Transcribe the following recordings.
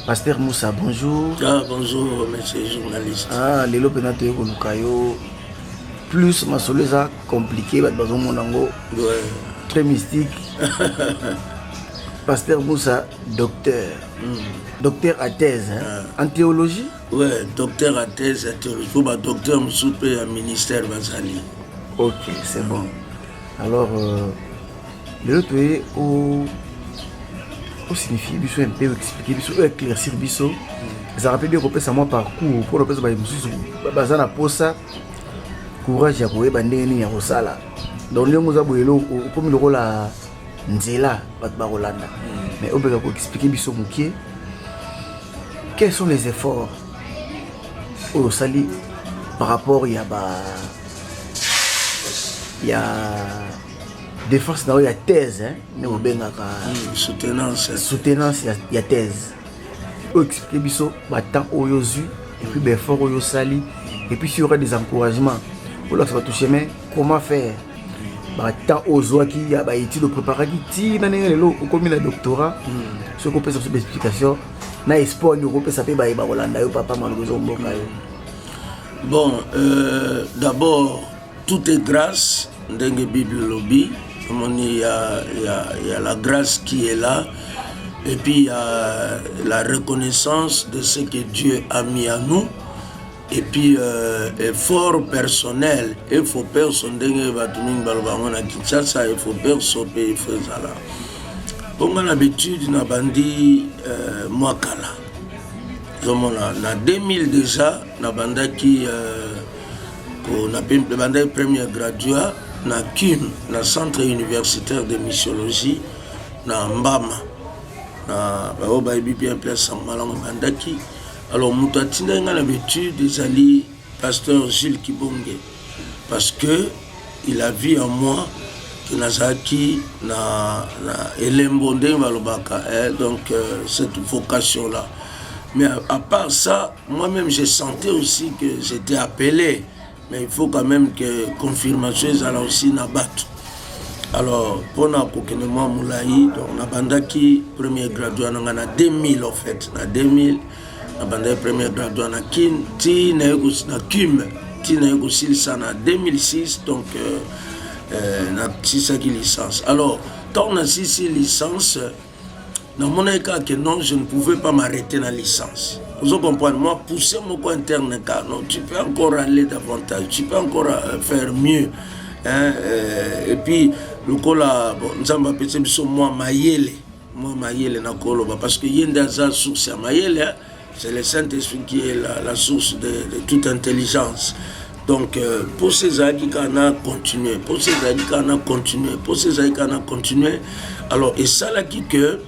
Pasteur Moussa, bonjour. Ah, bonjour, monsieur journaliste. Ah, lelo pena toye koluka yo. Plus masolo eza compliqué, bato bazomona yango. Ouais. Très mystique. Pasteur Moussa, docteur. Docteur à thèse, hein? Ah. En théologie? Ouais, docteur à thèse à théologie. Faut ba docteur mosusu mpe ya ministère bazali. Ok, c'est bon. Alors, lelo toye o osignifie biso un peu, expliquer biso, éclaircir biso. Ezalaka mpe bien kopesa mwa parcours mpona kopesa baye mosusu baza na posa courage ya koyeba ndenge nini ya kosala. Donc ndenge oza boye, okomi lokola nzela bato bakolanda. Mais obeka koexpliquer biso mokie quels sont les efforts oyo osali par rapport ya ba ya défense na oyo ya thèse, hein, nde bobengaka Soutenance. Soutenance ya thèse. Oyo expliquer biso batemps oyo ozwi et puis baeffort oyo osali, et puis s'il y aura des encouragements, olakisa bato chemin, comment faire, batemps oyo ozwaki ya baétude, opréparaki ntina ndenge lelo okomi na doctorat. Soki opesa biso baexplication na espoir nini okopesa mpe bayeba kolanda yo, papa, maloba ezomboka yo. Bon, d'abord, tout est grâce. Ndenge Bible elobi, omoni, il y a la grâce qui est là et puis il y a la reconnaissance de ce que Dieu a mis à nous et puis effort personnel, effort perso, ndenge bato mingi baloba yango na Kinshasa, effort perso mpe ifo ezala. Mpo nga na habitude nabandi mwa kala, ozomona, na 2000 déjà nabandaki nabandaki premier graduat na CUM, na Centre universitaire de missiologie na Mbama, na baoyo bayebi bien place Sango Malamu ebandaki. Alors moto atindaki ngai na baétude ezali pasteur Gilles Kibonge, parce que il a vu en moi que nazalaki na elembo, ndenge balobaka, eh, donc cette vocation là. Mais à part ça, moi-même je sentais aussi que j'étais appelé, mais il faut quand même que confirmation ezala aussi na bato. Alors mpona kokende mwa molai, donc nabandaki premier graduat na ngai na 2000. En fait, na 2000 nabandaki premier graduat na kin ti naye na CUM, ti naye kosilisa na 2006. Donc nasilisaki licence. Alors ntango nasilisi licence, namonaki kaka que non, je ne pouvais pas m'arrêter na licence. Ozo comprendre, moi poussé moko interne car non, tu peux encore aller davantage, tu peux encore faire mieux, hein, et puis lokola bon, Nzambe apesi biso mwa mayele, mwa mayele na koloba, parce que ye nde aza source ya mayele, hein? C'est le Saint-Esprit qui est la source de toute intelligence. Donc mposa ezalaki kaka na continuer, mposa ezalaki kaka na continuer, mposa ezalaki kaka na continuer. Alors esalaki que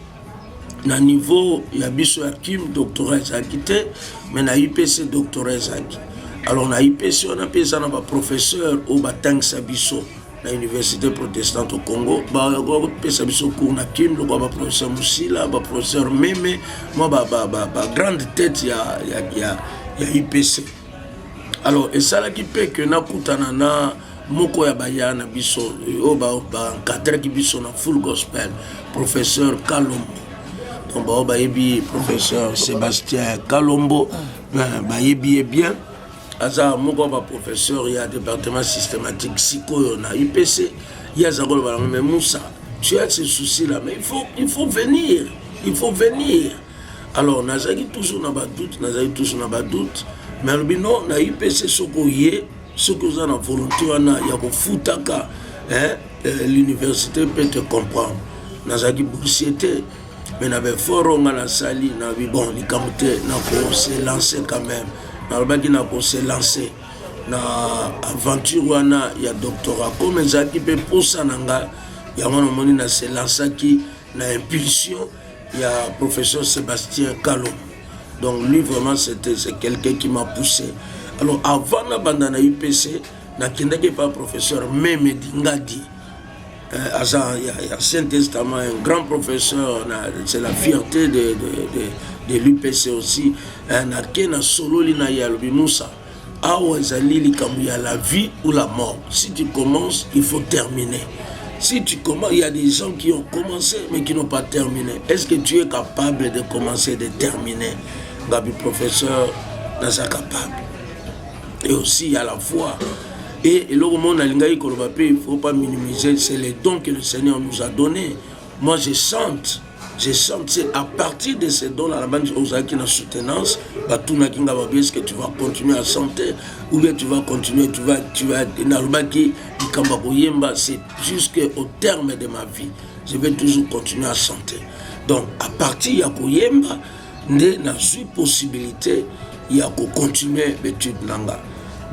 na niveau ya biso ya CUM, doctorat ezalaki te, mais na UPC doctorat ezalaki. Alors na UPC wana mpe eza na baprofesseur oyo batangisa biso na Université protestante au Congo, bakopesa biso cours na CUM, lokola baprofesseur Mosila, baprofesseur Meme, mwa bagrande tête ya UPC. Alors esalaki mpe ke nakutana na moko ya baya na biso oyo baencadraki biso na Full Gospel, professeur Kalombo. Donc bao bayebi professeur Sébastien Kalombo, bayebi ye bien, aza moko ya baprofesseur ya département systématique sikoyo na UPC. Ye aza koloba nango: "Mais Moussa, tu as ce souci là, mais il faut venir, il faut venir." Alors nazalaki toujours na badoute, nazalaki toujours na badoute, mais alobi: "Non, na UPC soki oye, soki oza na volonté wana ya kofutaka, hein, l'université peut te comprendre." Nazalaki boursier te, mais na baeffort oyo nga nasali, nabi bon, likambo te, nakose lancer quand même. Nalobaki nakose lancer na aventure wana ya doctorat, comme ezalaki mpe mposa na nga. Yango namoni na se lançaki na impulsion ya professeur Sébastien Kalombo. Donc lui vraiment, c'était, c'est quelqu'un qui m'a poussé. Alors avant nabanda na UPC, nakendaki epa professeur Meme Dingadi, aza ya Ancien Testament, un grand professeur, c'est la fierté de l'UPC aussi. Nake nasololi na ye, alobi: "Musa, awa ezali likambo ya la vie ou la mort. Si tu commences, il faut terminer." Si tu commences, il y a des gens qui ont commencé mais qui n'ont pas terminé. Est-ce que tu es capable de commencer, de terminer? Gabi professeur, naza capable. Et aussi à la foi. Et eloko moko nalingaki koloba mpe, il faut pas minimiser, c'est les dons que le Seigneur nous a donné. Moi, je chante. Je chante, c'est à partir de ces dons-là, la bande ozalaki na soutenance, batunaki nga babi: est-ce que tu vas continuer à chanter ou bien tu vas continuer, tu vas nalobaki likambo ya koyemba, c'est jusqu'au terme de ma vie, je vais toujours continuer à chanter. Donc à partir ya koyemba nde nazwi possibilité ya kocontinue baétude na nga.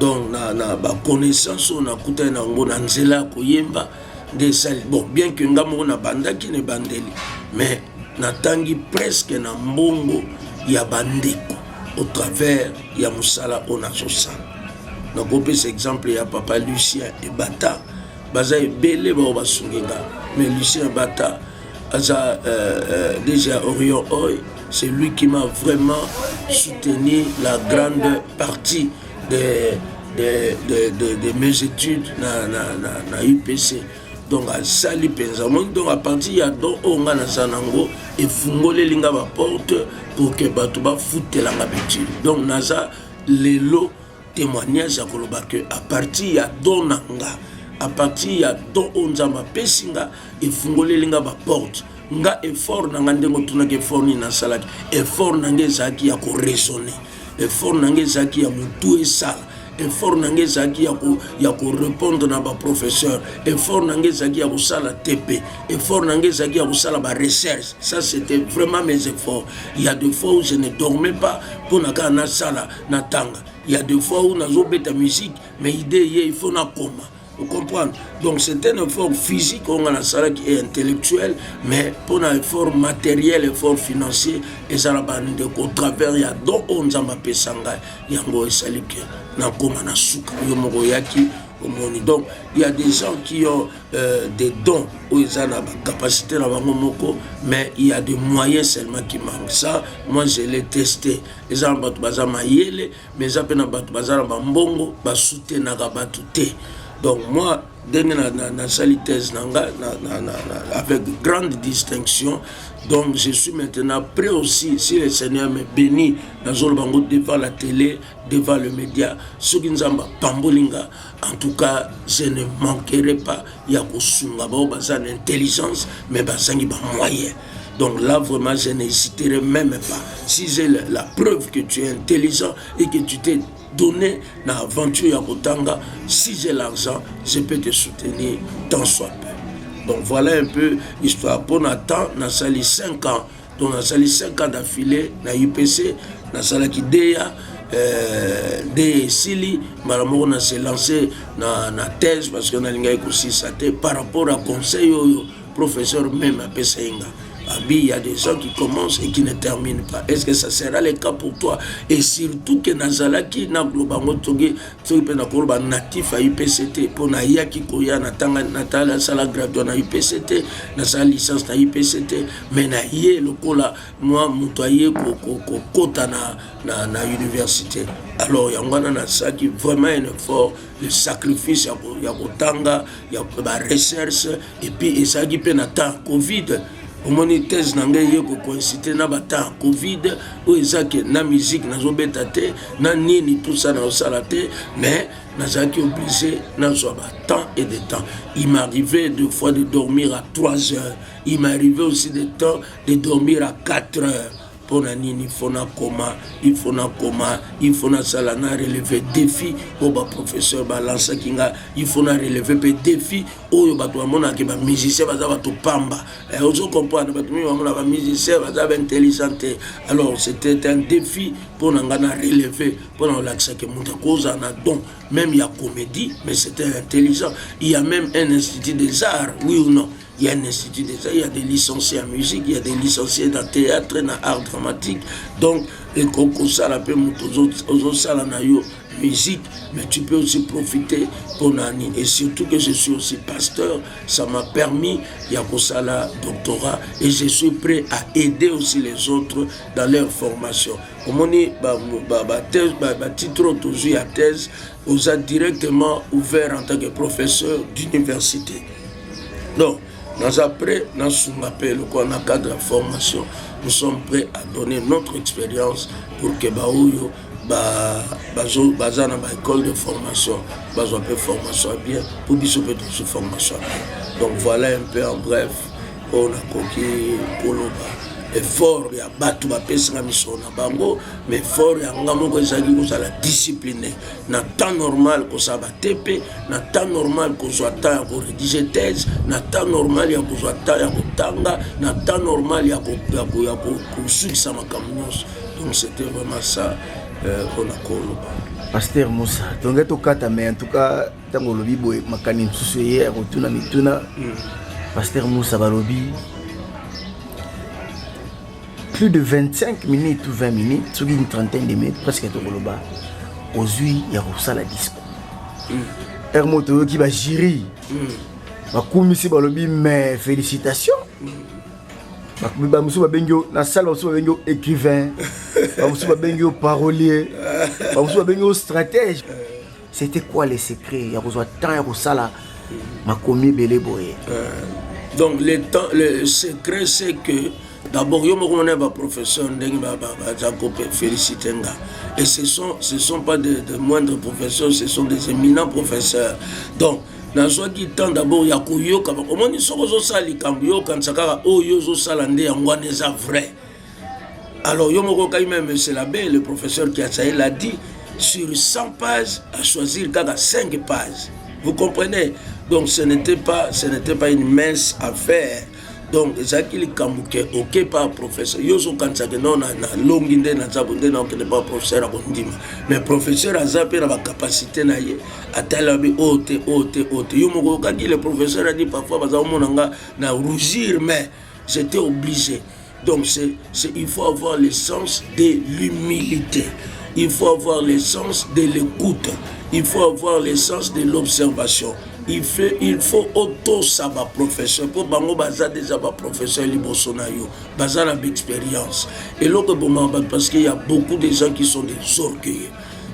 Donc na baconnaissance oyo nakutani na yango na nzela ya koyemba nde esali bon, bien que nga moko nabandaki na ebandeli, mais natangi presque na mbongo ya bandeko au travers ya mosala oyo nazosala. Nakopesa exemple ya papa Lucien Ebata. Baza ebele bao basungi nga, mais Lucien Ebata aza déjà Orion Oil. C'est lui qui m'a vraiment soutenu la grande partie de mes études na UPC. Donc asali mpenza moni. Donc à partir ya don oyo nga naza nango, efungoleli nga baporte pour que bato bafutelanga baétude. Donc naza lelo témoignage ya koloba ke à partir ya don na nga, à partir ya don oyo Nzambe apesi nga, efungoleli nga baporte. Nga effort na nga, ndenge otunaki effort nini nasalaki, effort na nga ezalaki ya koraisonner, effort na nga ezalaki ya motu esala, effort na nga ezalaki ya korépondre na baprofesseur, effort na nga ezalaki ya kosala TP, effort na nga ezalaki ya kosala barecherche. Ça, c'était vraiment mes efforts. Il y a des fois où je ne dormais pas mpona kaka nasala, natanga. Il y a des fois où nazobeta musique, mais idée ye, il faut nakoma. Vous comprendre? Donc c'est un effort physique oyo nga nasalaki et intellectuel, mais mpona effort matériel, effort financier, eza na bandeko au travers ya don oyo Nzambe apesa ngai. Yango esali ke nakóma na suka. Yo moko oyaki, omoni. Donc il y a des gens qui ont des dons oyo eza na bacapacité na bango moko, mais il y a des moyens seulement qui manquent. Ça, moi, je l'ai testé. Eza na bato baza mayele, mais eza mpe na bato baza na bambongo, basoutenaka bato te. Donc moi, ndenge nasali thèse na nga avec grande distinction, donc je suis maintenant prêt aussi, si le Seigneur me bénit, nazoloba bango devant la télé, devant le média, soki Nzambe apamboli nga, en tout cas je ne manquerai pas ya kosunga bao baza na intelligence mais bazangi bamoyen. Donc là, vraiment, je n'hésiterai même pas. Si j'ai la preuve que tu es intelligent et que tu t'es donné na aventure ya kotanga, si j'ai l'argent, je peux te soutenir tant soit peu. Donc voilà un peu histoire. Mpona temps, nasali 5 ans. Donc nasali 5 ans d'affilée na UPC. Nasalaki DEA, nde esili, mbala moko na se lancé na thèse parce que nalingaki kosisa te par rapport à conseil oyo professeur même apesa ye nga. Abi, il y a des gens qui commencent et qui ne terminent pas. Est-ce que ça sera le cas pour toi? Et surtout que nazalaki na bango togi soki mpe nakoloba natif ya UPC te, mpo nayaki koya natanga, natala, nasala graduat na UPC te, nasala licence na UPC te, mais naye lokola mwa moto aye kokota na université. Alors yango wana nasalaki vraiment un effort, le sacrifice ya kotanga, ya barecherche. Et puis ezalaki mpe na temps Covid. Omoni, thèse na ngai ye kocoïncider na batemps Covid oyo eza ke na musique nazobeta te, na nini, tout ça nazosala te, mais nazalaki obligé nazwa batemps et de temps. Il m'arrivait deux fois de dormir à 3 heures, il m'arrivait aussi de temps de dormir à 4 heures. Mpo na nini? Il faut nakoma, il faut nakoma, il faut nasala, na relever défi oyo baprofesseur balansaki nga, il faut na relever mpe défi oyo bato bamonaki bamusicien baza bato pamba. Ozo comprendre, bato mingi bamona bamusicien baza baintelligent te. Alors c'était un défi mpo na nga na relever, mpo na kolakisaki moto akozala na don même ya comédie, mais c'était intelligent. Il y a même un institut des arts, oui ou non? Il y a un institut des arts, il y a des licenciés en musique, il y a des licenciés dans théâtre, dans art dramatique. Donc ekokosala mpe moto ozosala na yo musique, mais tu peux aussi profiter pour nani. Et surtout que je suis aussi pasteur, ça m'a permis ya kosala doctorat et je suis prêt à aider aussi les autres dans leur formation. Omoni, batitre oyo tozwi ya thèse, oza directement ouvert en tant que professeur d'université. Donc naza prêt nasunga mpe lokola na cadre ya formation, nous sommes prêts à donner notre expérience pour que baoyo baza na baécole de formation bazwa mpe formation ya bien, mpo biso mpe tozwi formation ya bien. Donc voilà un peu en bref oyo nakoki koloba. Effort ya bato bapesanga misolo na bango, mais effort ya nga moko ezalaki kozala discipline na temps normal, kosala baTP na temps normal, kozwa temps ya korédiger thèse na temps normal, ya kozwa temps ya kotanga na temps normal, ya kosukisa makambo nyonso. Donc c'était vraiment ça mpona koloba. Pasteur Moussa, tonge tokata, mais en tout cas ntango olobi boye, makani mosusu eye ya kotuna mituna. Pasteur Moussa, balobi plus de 25 minutes ou 20 minutes, soki une trentaine de minutes presque, tokoloba ozwi ya kosala discours ere mo toyoki bajury bakumisi, balobi mais félicitation. Bamosusu babengi yo na salle, bamosusu babengi yo écrivain, bamosusu babengi yo parolier, bamosusu babengi yo stratège. C'était quoi les secrets ya kozwa temps ya kosala makomi ebele boye? Donc le temps, le secret, c'est que d'abord yo moko mona baprofesseur ndenge baza koféliciter nga, et ce sont pas de moindres professeurs, ce sont des éminents professeurs. Donc nazwaki temps d'abord ya koyoka. Omoni, soki ozosala likambo, yo okanisa kaka oyo ozosala nde yango wana eza vrai. Alors yo moko okai, même monsieur l'abbé, le professeur Kiatsael a dit sur 100 pages, à choisir kaka 5 pages. Vous comprenez? Donc ce n'était pas une mince affaire. Donc ezalaki likambo ke oke pa professeur, yo ozokanisaka no nalongi nde naza bo nde naokende pa professeur, akondima. Mais professeur aza mpe na bacapacité na ye, atali abi oyo te, oyo te, oyo te. Yo moko okaki, le professeur a dit parfois baza komona nga na rougir, mais j'étais obligé. Donc il faut avoir le sens de l'humilité, il faut avoir le sens de l'écoute, il faut avoir le sens de l'observation. Il faut otosa baprofesseur, mpo bango baza déjà baprofesseur liboso na yo, baza na baexpérience. Eloko ebomaka bato, parce qu'il y a beaucoup de gens qui sont des orgueilleux.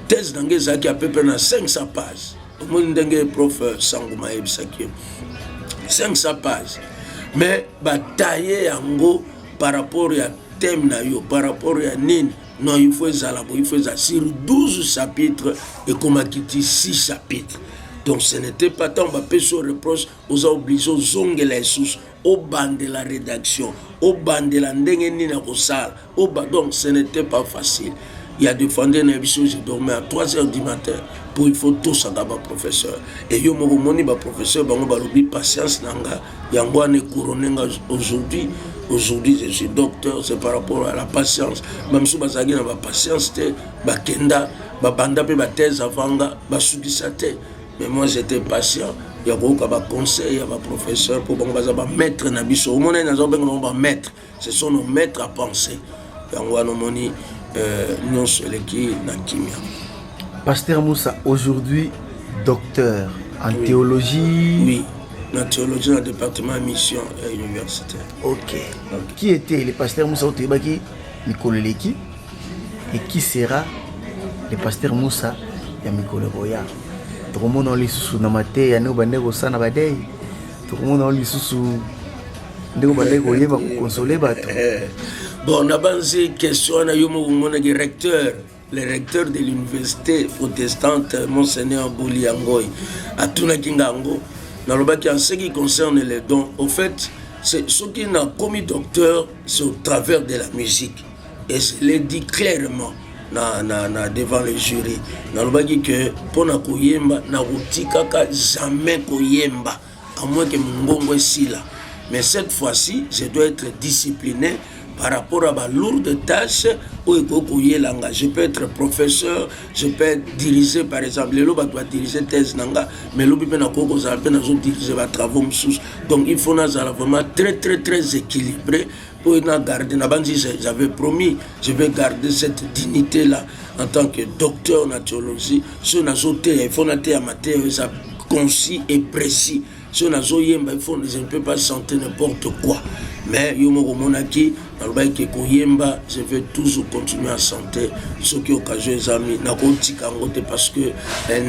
Thèse na ngai ezalaki à peu près na 500 pages. Omoni ndenge prof Sanguma ayebisaki yo, 500 pages, mais bataye yango par rapport ya thème na yo, par rapport ya nini. Non, il faut ezala boye, il faut ezala sur 12 chapitres, ekomaki ti 6 chapitres. Donc ce n'était pas tant. Bapesi yo reproche, oza obligé ozongela lisusu, obandela rédaction, obandela ndenge nini ya kosala. Donc ce n'était pas facile. Il y a défendu na biso, je dormais à 3 heures du matin pour il faut tosaka baprofesseur. Et yo moko omoni, baprofesseur bango balobi patience na nga, yango wana ecouronner nga aujourd'hui. Aujourd'hui je suis docteur, c'est par rapport à la patience. Bamosusu bazalaki na bapatience te, bakenda babanda mpe bathèse avant nga, basukisa te. Mais moi j'étais patient ya koyoka baconseil ya baprofesseur, mpo bango baza bamaître na biso. Omona, naza kobenga bango bamaître, ce sont nos maîtres à penser. Yango wana omoni nyonso eleki na kimia. Pasteur Moussa, aujourd'hui docteur en théologie. Oui, na théologie, na département ya mission ya université. Ok. Qui était le pasteur Moussa oyo toyebaki mikolo eleki et qui sera le pasteur Moussa ya mikolo ekoya? Tokomona lisusu na mateya ndenge obandeki kosala na badei, tokomona lisusu ndenge obandeki koyeba koconsoler bato? Bon, nabanzi question wana yo moko omonaki recteur, le recteur de l'université protestante, monseigneur Boli Yangoy, atunaki nga yango. Nalobaki, en ce qui concerne les dons, au fait, c'est soki nakomi docteur, c'est au travers de la musique, et je l'ai dit clairement na devant le jury. Nalobaki ke mpo na koyemba, nakotikaka jamais koyemba, à moins que mongongo esila. Mais cette fois-ci je dois être discipliné par rapport à ba lourde tâche oyo ekoki koyelanga. Je peux être professeur, je peux diriger, par exemple lelo bato badirige thèse na nga, mais lobi mpe nakoki kozala mpe nazodiriger batravaux mosusu. Donc il faut nazala vraiment très très très équilibré mpo na garder. Nabandi, j'avais promis, je vais garder cette dignité là en tant que docteur na théologie. Soki nazoteya, il faut nateya mateya oyo eza concis et précis. Soki nazoyemba, il faut, je ne peux pas chanter n'importe quoi. Mais yo moko omonaki, nalobaki ke koyemba, je vais toujours continuer à chanter. Soki occasion ezami, nakotika yango te, parce que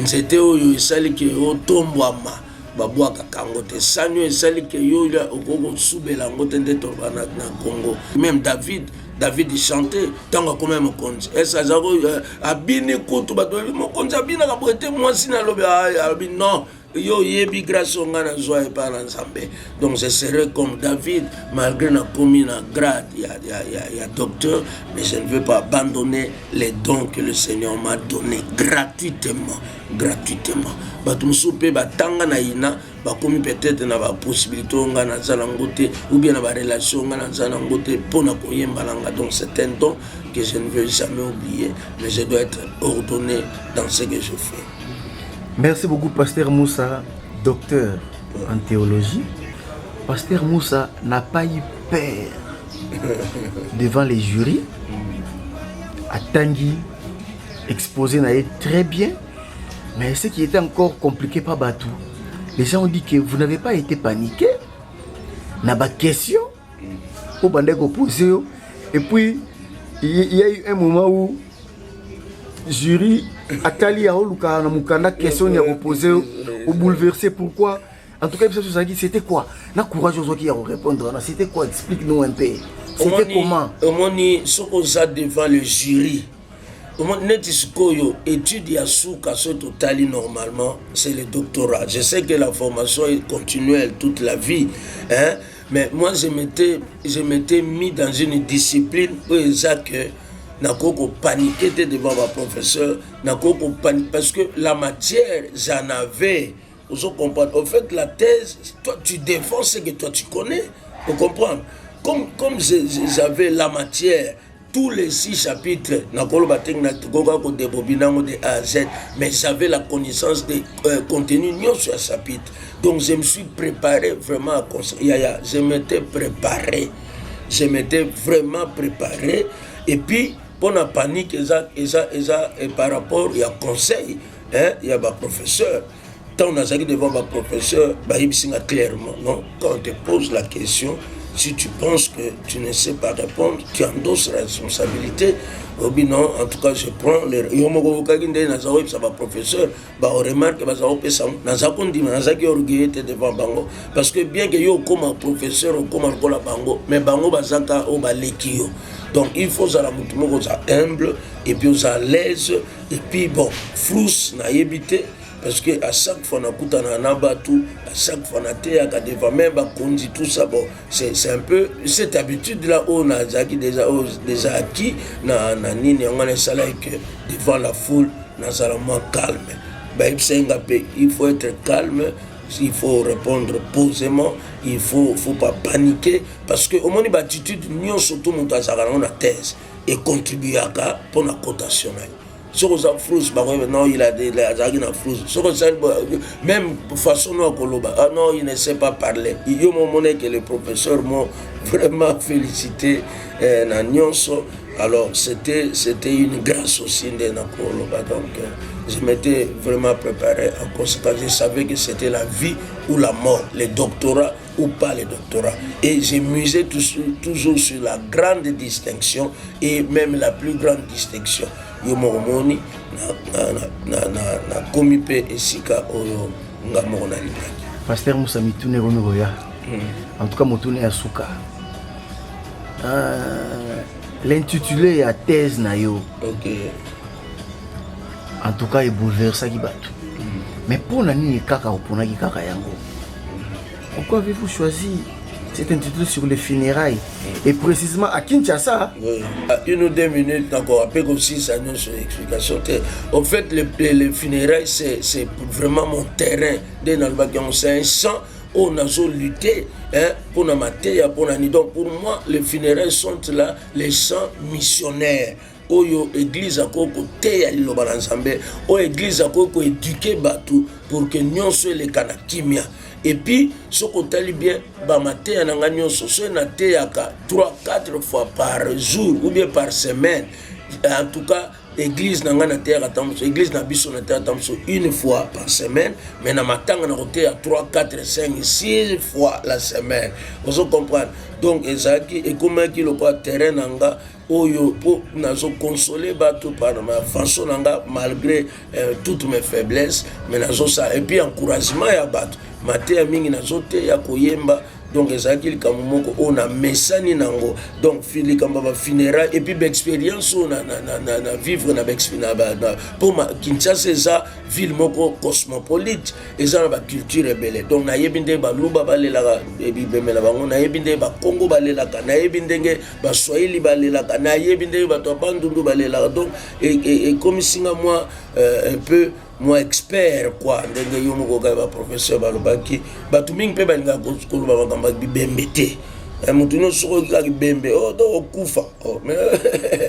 nzete oyo esali ke otombwama. Babwakaka yango te. Sani oyo esali ke yo okoki kosubela yango te nde toloba na, na Congo. Même David, David chante ntango akomi ya mokonzi, ese aza abini kutu bato bayebi mokonzi abinaka boye te. Mwasi na alobi, alobi non, yo oyebi grâce oyo ngai nazwa epai na Nzambe. Donc je serai comme David, malgré nakomi na grade ya docteur, mais je ne veux pas abandonner les dons que le Seigneur m'a donné gratuitement, gratuitement. Bato mosusu mpe batanga na ina, bakomi peut-être na bapossibilité oyo ngai naza nango te, ou bien na barelation ngai naza nango te mpona koyemba na nga. Donc c'est un don que je ne veux jamais oublier, mais je dois être ordonné dans ce que je fais. Merci beaucoup, Pasteur Moussa, docteur en théologie. Pasteur Moussa n'a pas eu peur devant les jurys. Atangi, exposé na très bien. Mais ce qui était encore compliqué par bato, les gens ont dit que vous n'avez pas été paniqué. Na ba question oyo bande poser. Et puis, il y a eu un moment où jury atali aoluka na mokanda question ya koposer, obouleversé. Pourquoi? En tout cas, biso tozalaki, c'était quoi na courage ozwaki ya korépondre wana? C'était quoi? Explique nous un peu, c'était comment? Omoni, soki oza devant le jury, omoni neti sikoyo étude ya suka, soki totali normalement, c'est le doctorat. Je sais que la formation est continuelle toute la vie, hein? Mais moi, je m'étais mis dans une discipline oyo eza que nakoki kopaniquer te devant baprofesseur, nakoki kopaniquer parce que la matière, j'en avais. Ozo comprendre? Au fait, la thèse, toi, tu défends ce que toi tu connais. Vous comprendre? Comme j'avais la matière, tous les six chapitres, nakoloba te nakoka kodébobiner yango de A à Z, mais j'avais la connaissance des contenu nyonso ya chapitre. Donc je me suis préparé vraiment à yaya, je m'étais préparé, je m'étais vraiment préparé. Et puis mpona panique eza par rapport ya conseil, hein, ya baprofesseur. Ntango nazalaki devant baprofesseur, bayebisi nga clairement: non, quand on te pose la question, si tu penses que tu ne sais pas répondre, tu endosses la responsabilité. Obi non, en tout cas je prends les yo moko okaki nde naza koyebisa baprofesseur baremarque baza kopesa, naza kondima. Nazalaki orgueilleux te devant bango, parce que bien que yo okóma professeur, okóma lokola bango, mais bango bazaka oyo baleki yo. Donc il faut ozala motu moko oza humble et puis oza à l'aise. Et puis bon, frousse nayebi te, parce que à chaque fois nakutana na bato, à chaque fois nateyaka devant même bakonzi, tout ça. Bon, c'est un peu cette habitude là oyo nazalaki déjà, oyo déjà acquis na nini yango wana esalaki que devant la foule nazala mwa calme. Bayebisaki nga mpe: il faut être calme, il faut répondre posément, il faut pas paniquer, parce que omoni baattitude nyonso to moto azalaka nango na thèse econtribuaka mpona cotation na ye. Soki oza frousse, bakoyeba: non, il azalaki na frousse. Soki osali même façon no ya koloba: ah non, il ne sait pas parler. Yo momona que le professeur m'ont vraiment félicité na nyonso. Alors c'était une grâce aussi nde na koloba. Donc je m'étais vraiment préparé en conséquence. Je savais que c'était la vie ou la mort, le doctorat ou pas le doctorat, et j'ai misé toujours sur la grande distinction et même la plus grande distinction. Yo moko moni, nakomi mpe esika oyo nga moko nalingaki. Pasteur Musa, mituna ekomi koya. En tout cas, motuna ya suka, l'intitulé ya thèse na yo, en tout cas ebouleversaki bato. Mais mpo na nini kaka oponaki kaka yango? Pourquoi avez-vous choisi cet intitulé sur les funérailles et précisément à Kinshasa? Oui. 1 ou 2 minutes encore, après aussi ça nyonso explication te. Au fait, les funérailles, c'est vraiment mon terrain. Nde nalobaki yango, c'est un champ oyo nazolutter, hein, mpona mateya, mpona nini. Donc pour moi, les funérailles sont là, les champs missionnaires oyo église akoki koteya liloba na Nzambe, oyo église akoki koéduquer bato pour que nyonso eleka na kimia. Et puis soki otali bien bamateya na ngai nyonso, soki nateyaka 3 4 fois par jour ou bien par semaine, en tout cas église na ngai nateyaka ntango mosusu, église na biso nateyaka ntango mosusu une fois par semaine, mais na matanga na koteya 3 4 5 6 fois la semaine. Ozo comprendre? Donc ezalaki, ekomaki lokola terrain na nga oyo mpo nazoconsoler bato par ma façon na nga, malgré toutes mes faiblesses, mais nazosala. Et puis encouragement ya bato. Mateya mingi nazoteya, koyemba, donc ezalaki likambo moko oyo namesani nango. Donc likambo ya bafunérailles et puis baexpérience oyo na vivre na mpo Kinshasa eza ville moko cosmopolite, eza na baculture ebele. Donc nayebi ndenge Baluba balelaka bibembe na bango, nayebi ndenge Bakongo balelaka, nayebi ndenge Baswahili balelaka, nayebi ndenge bato ya Bandundu balelaka. Donc ekomisinga mwa un peu mwa expert quoi. Ndenge yo moko kaka, baprofesseur balobaki, bato mingi mpe balingaka koloba makambo ya bibembe te. Motu nyonso soki oki kaka bibembe, oh, donc okufa, oh, mais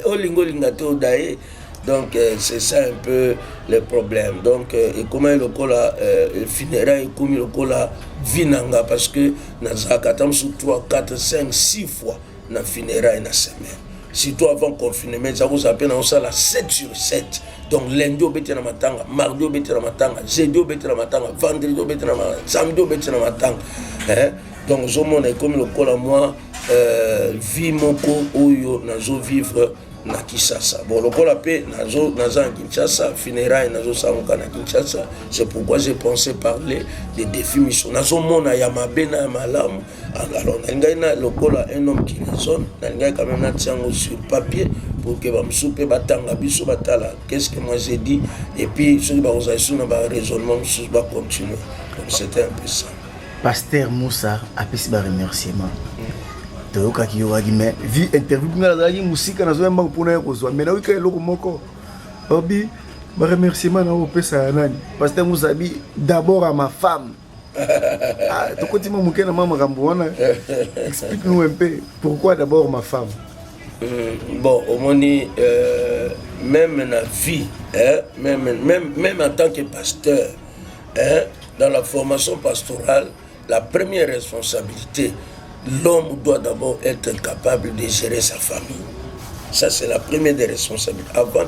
olinga olinga te, odaye. Donc c'est ça un peu le problème. Donc ekomaki lokola funéraille ekomi lokola vie na nga, parce que nazalaka ata mosusu 3, 4, 5, 6 fois na funéraille na semaine. Surtout avant confinement, eza kozala mpe na osala 7 sur 7. Donc lundi obeti na matanga, mardi obeti na matanga, jeudi obeti na matanga, vendredi obeti na matanga, samedi obeti na matanga, hein? Donc ozomona ekomi lokola mwa vie moko oyo nazovivre na Kinshasa. Bon, lokola mpe naza na Kinshasa, funéraille nazosangoka na Kinshasa. C'est pourquoi j'ai pensé parler des défis mission nazomona ya mabe na ya malamu. Alors nalingai na lokola un homme qui raisonne, nalingai quand même natia yango sur papier pour que bamosusu mpe batanga biso, batala qu'est-ce que moi j'ai dit, et puis soki bakozala lisusu na baraisonnement mosusu, bacontinue. Donc c'était un peu ça. Pasteur Moussa apesi baremerciement. Toyokaki, yokaki, mais vu interview nga nazalaki mosika, nazoyamba mpona ye kozwa, mais nayoki eloko moko obi baremerciement na opesa ya nani. Pasteur Moussa abi d'abord à ma femme. Ah, tokoti mwa moke na mwa makambo wana. Explique nous un peu pourquoi d'abord ma femme. Bon, omoni, même na vie, hein, même en tant que pasteur, hein, dans la formation pastorale, la première responsabilité, l'homme doit d'abord être capable de gérer sa famille. Ça, c'est la première des responsabilités avant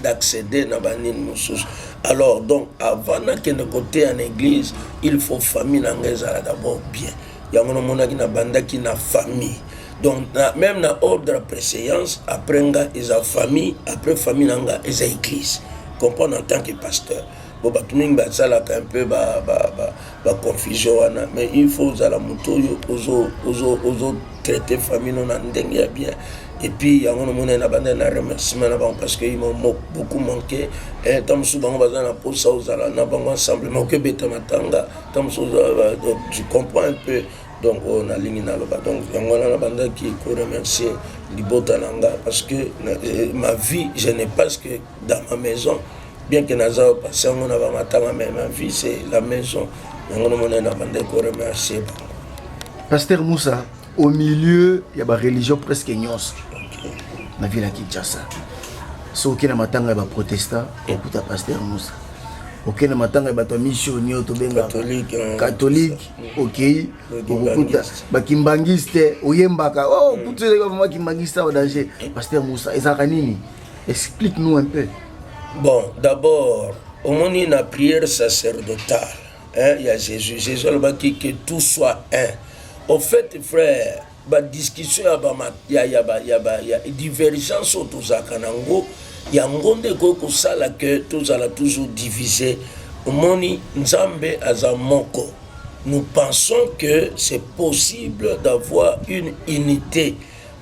d'accéder na banini mosusu. Alors donc, avant nakende koteya na église, il faut famille na ngai ezala d'abord bien. Yango namonaki nabandaki na famille. Donc même na ordre ya préséance, après nga eza famille, après famille na nga eza église. Comprendre, en tant que pasteur, bon, bato mingi basalaka un peu baconfusion ba wana, mais il faut ozala moto oyo ozotraite famille no na ndenge ya bien. Et puis yango nomoni na banda na remerciement na bango, parce que ils m'ont beaucoup manqué. Ntango mosusu bango baza na posa ozala na bango ensemble, mais okebeta matanga ntango mosusu, tu comprends un peu. Donc oyo nalingi naloba, donc yango wana nabandaki koremercier libota na nga, parce que ma vie, je ne passe que dans ma maison. Bien que naza passé yango na bamatanga, mais ma vie, c'est la maison. Yango nomoni nabandaki koremercier bango. Pasteur Moussa, au milieu ya bareligion presque nyonso na ville ya Kinshasa, soki okei na matanga ya baprotestant, okuta pasteur Moussa. Okei na matanga ya bato ya mission oyo tobengaka catholique, okei okokuta bakimbangiste oyembaka, oh, kutu vraiment kimbangiste au danger. Pasteur Moussa, ezalaka nini? Explique nous un peu. Bon, d'abord omoni na prière sacerdotale, hein, ya Jésus, Jésus alobaki que tout soit un. Au fait, frère, badiscussion ya ba ya ya ba ya ba ya divergence oyo tozalaka nango, yango nde ekoki kosala ke tozala toujours divisé. Omoni, Nzambe aza moko. Nous pensons que c'est possible d'avoir une unité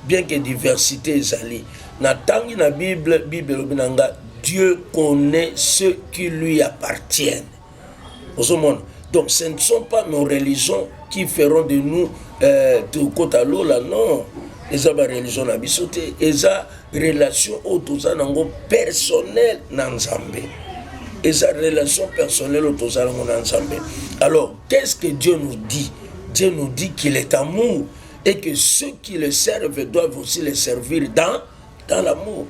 bien que diversité ezali. Natangi na Bible, Bible elobi na nga: Dieu connaît ceux qui lui appartiennent. Ozomona, donc ce ne sont pas nos religions qui feront de nous tokota lola. Non, eza bareligion na biso te, eza relation oyo toza nango personnel na Nzambe. Eza relation personnelle oyo toza nango na Nzambe. Alors, qu'est-ce que Dieu nous dit? Dieu nous dit qu'il est amour et que ceux qui le servent doivent aussi le servir dans l'amour.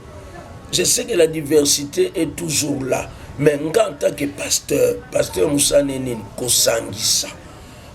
Je sais que la diversité est toujours là, mais nga, en tant que pasteur, pasteur mosala nini? Kosangisa.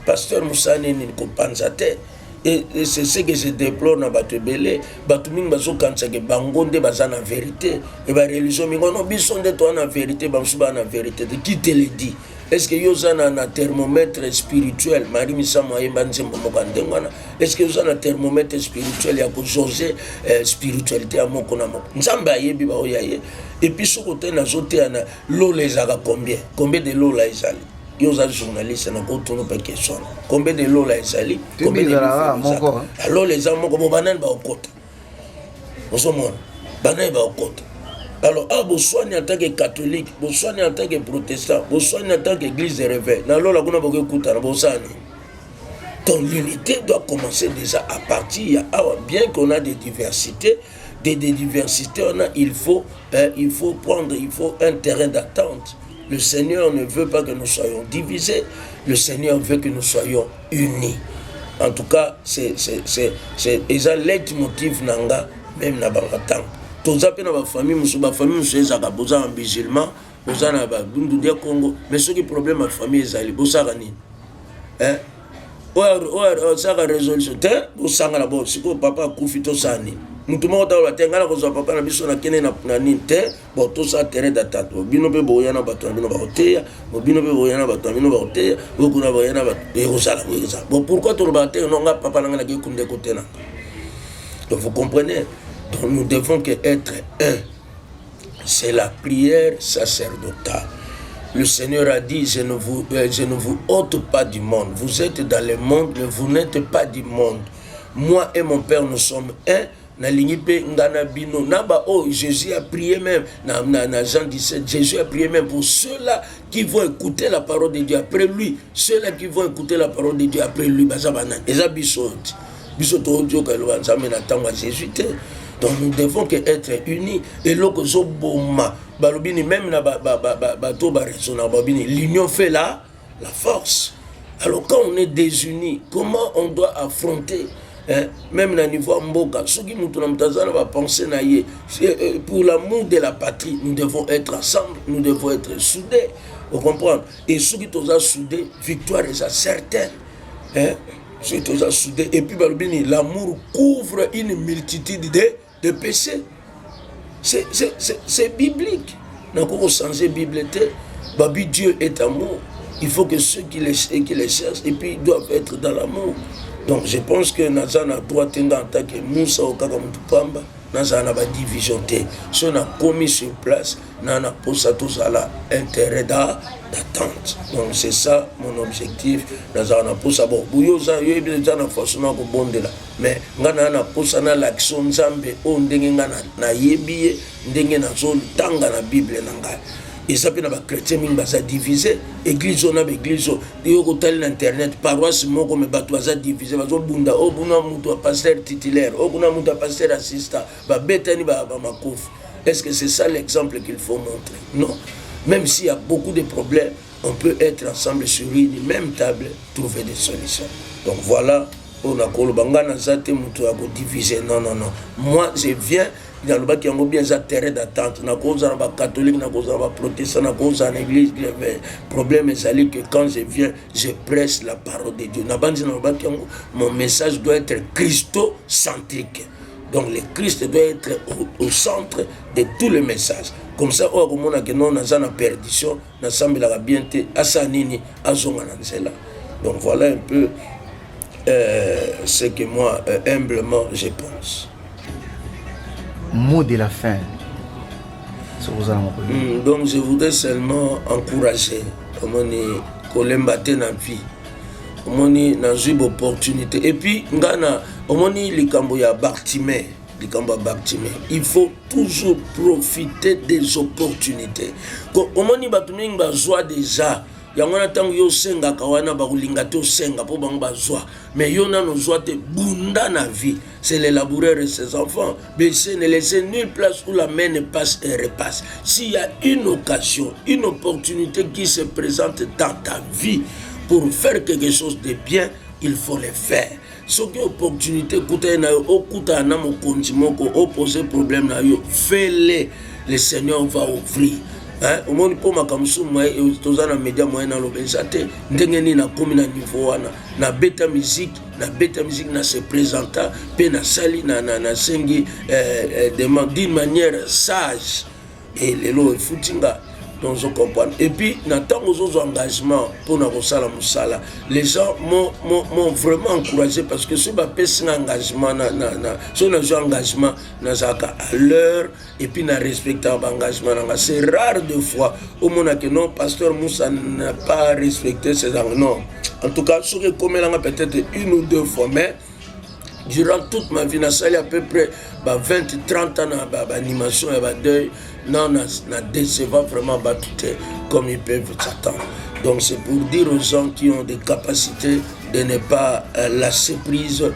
Pasteur mosala nini? Kopanza te. Et c'est ce que je déplore na bato ebele. Bato mingi bazokanisaka bango nde baza na vérité e bareligion mingi ono biso nde toza na vérité, bamosusu baza na vérité te. Qui te le dit? Est ce que yo oza na thermomètre spirituel? Marie Misamu ayemba nzembo moko ya ndenge wana. Est ce que oza na thermomètre spirituel ya kojauger spiritualité ya moko na moko? Nzambe ayebi baoyo ya ye. Et puis soki ote nazoteya na lola, ezalaka combien de lola ezali? Yo oza journaliste, nakotuna mpe question wana: combien de lola ezali? Combien de moko? Lola eza moko. Bo banani baokota? Ozomona banani baokota? Alors awa boswani en tant que catholique, boswani en tant que protestant, boswani en tant que église de réveil, na lola kuna bokekutana, bosala nini? Donc l'unité doit commencer déjà à partir ya awa. Bien qu'on a des diversités, des diversités on a, il faut prendre, il faut un terrain d'attente. Le Seigneur ne veut pas que nous soyons divisés, le Seigneur veut que nous soyons unis. En tout cas, c'est eza leitmotiv na nga. Même na bango, toza mpe na bafamille mosusu, bafamille mosusu ezalaka, boza na musulman, boza na babundu dia Congo, mais soki problème ya famille ezali, bosaka nini? Oyo osalaka résolution te, bosangana. Bo sikoyo papa akufi, tosala nini? Mutu moko taloba te: ngai na kozwa papa na biso, nakende na nini te. Bon, tosala terrain d'attente. Bino mpe boya na bato na bino bakoteya, bo bino mpe boya na bato na bino bakoteya, oyo kuna boya na bato, ekozala boye, ekozala bon. Pourquoi tolobaka te: no, nga papa na ngai nake kunda ekote na? Donc vous comprenez? Donc nous devons que être un. C'est la prière sacerdotale. Le Seigneur a dit: Je ne vous ôte pas du monde. Vous êtes dans le monde, mais vous n'êtes pas du monde. Moi et mon Père, nous sommes un. Nalingi mpe nga na bino na ba oyo. Jésus a prié même na Jean 17. Jésus a prié même pour ceux-là qui vont écouter la parole de Dieu après lui. Ceux-là qui vont écouter la parole de Dieu après lui, baza banani? Eza biso ti biso toyoka eloba Nzambe na ntango ya Jésus te. Donc nous devons que être unis. Eloko ezoboma, balobi ni même na bato baraisonnaka, balobi ni l'union fait la force. Alors quand on est désunis, comment on doit affronter, hein? Même na niveau ya mboka, soki moto na moto aza na bapense na ye, pour l'amour de la patrie, nous devons être ensemble, nous devons être soudés. Vous comprendre? Et soki toza soudés, victoire eza certaine, hein? Soki toza soudés, et puis balobi ni l'amour couvre une multitude de péchés. C'est biblique, nakoki kochanger Bible te. Babi Dieu est amour. Il faut que ceux qui les cherchent et puis doivent être dans l'amour. Donc je pense que naza na droit te, nga en tant que Musa oyo kaka motu pamba, nazala na badivision te. So nakomi sur place, na posa tozala intérêt d'attente. Donc c'est ça mon objectif. Nazala na posa, bon, boyo oza, yoyebi, eza na façon na kobondela, mais nga naa na posa nalakisa Nzambe oyo ndenge nga nayebi ye, ndenge nazotanga na Bible na ngai. Eza mpe na bachrétien mingi baza divise, église oyo na baéglise oyo. Yo kotali na internet, paroisse moko, mais bato baza divise, bazobunda. Oyo kuna moto ya pasteur titulaire, oyo kuna moto ya pasteur assistant, babetani bamakofi. Est-ce que c'est ça l'exemple qu'il faut montrer? Non. Même s'il y a beaucoup de problèmes, on peut être ensemble sur une même table, trouver des solutions. Donc voilà oyo nakoloba. Ngai naza te moto ya kodivise. Non, non, non. Moi je viens, nalobaki yango bien, eza terrain d'attente. Nakozala na bacatholique, nakozala na baprotestant, nakozala na église. Problème ezali que quand je viens, je prêche la parole de Dieu. Nabandi, nalobaki yango, mon message doit être christocentrique. Donc le Christ doit être au centre de tous les messages. Comme ça, oyo akomona ke non, naza na perdition, nasambelaka bien te, asala nini? Azonga na nzela. Donc voilà un peu ce que moi, humblement, je pense. Mot de la fin. Donc je voudrais seulement encourager. Omoni, kolemba te na vie. Omoni, nazwi baopportunité et puis nga na omoni likambo ya Bartimée, likambo ya Bartimée. Il faut toujours profiter des opportunités. Omoni, bato mingi bazwa déjà yango wana. Ntango yo osengaka wana, bakolinga te osenga mpo bango bazwa, mais yo nano ozwa te. Bunda na vie. C'est le laboureur et ses enfants. Baissez, ne laissez nulle place où la main ne passe et repasse. S'il y a une occasion, une opportunité qui se présente dans ta vie pour faire quelque chose de bien, il faut le faire. Soki opportunité ekutani na yo, okutana na mokonzi moko, opose problème na yo, fais-le, le Seigneur va ouvrir. Omoni, mpo makambo mosusu toza na média, moyen naloba eza te. Ndenge nini nakomi na niveau wana? Nabeta musique, nabeta musique, na se présenta mpe nasali, nasengi demande d'une manière sage e lelo efuti nga. Donc ozo comprendre. Et puis na ntango ozozwa engagement mpona kosala mosala, les gens m'ont vraiment encouragé, parce que soki bapesi nga engagement na, na, na, soki nazwi engagement, nazalaka à l'heure et puis na respectaka baengagement na nga. C'est rare de fois omona que non, pasteur Moussa n'a pas respecté ses engagements. Non, en tout cas soki ekomelanga peut-être une ou deux fois, mais durant toute ma vie, nasali à peu près ba 20 30 ans na baanimation ya badeuil, non, na décevant vraiment bato te comme ils peuvent s'attendre. Donc c'est pour dire aux gens qui ont des capacités de ne pas lâcher prise, de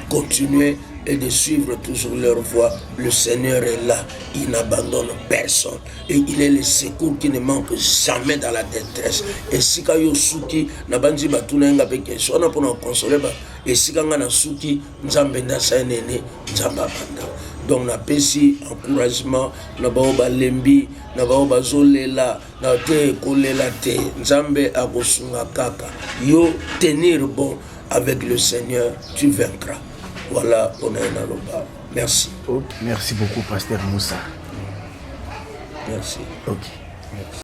continuer et de suivre toujours leur voie. Le Seigneur est là, il n'abandonne personne et il est le secours qui ne manque jamais dans la détresse. Esika yo suki na banzi batuna nga mpe question wana mpona koconsoler ba esika nga na suki, Nzambe nde asali nene, Nzambe abanda. Donc napesi encouragement na bao balembi, na bao bazolela na te, kolela te, Nzambe akosunga kaka yo. Tenir bon avec le Seigneur, tu vaincras. Voilà, on a un aloba. Merci. Ok, merci beaucoup, pasteur Moussa. Merci. Ok. Merci.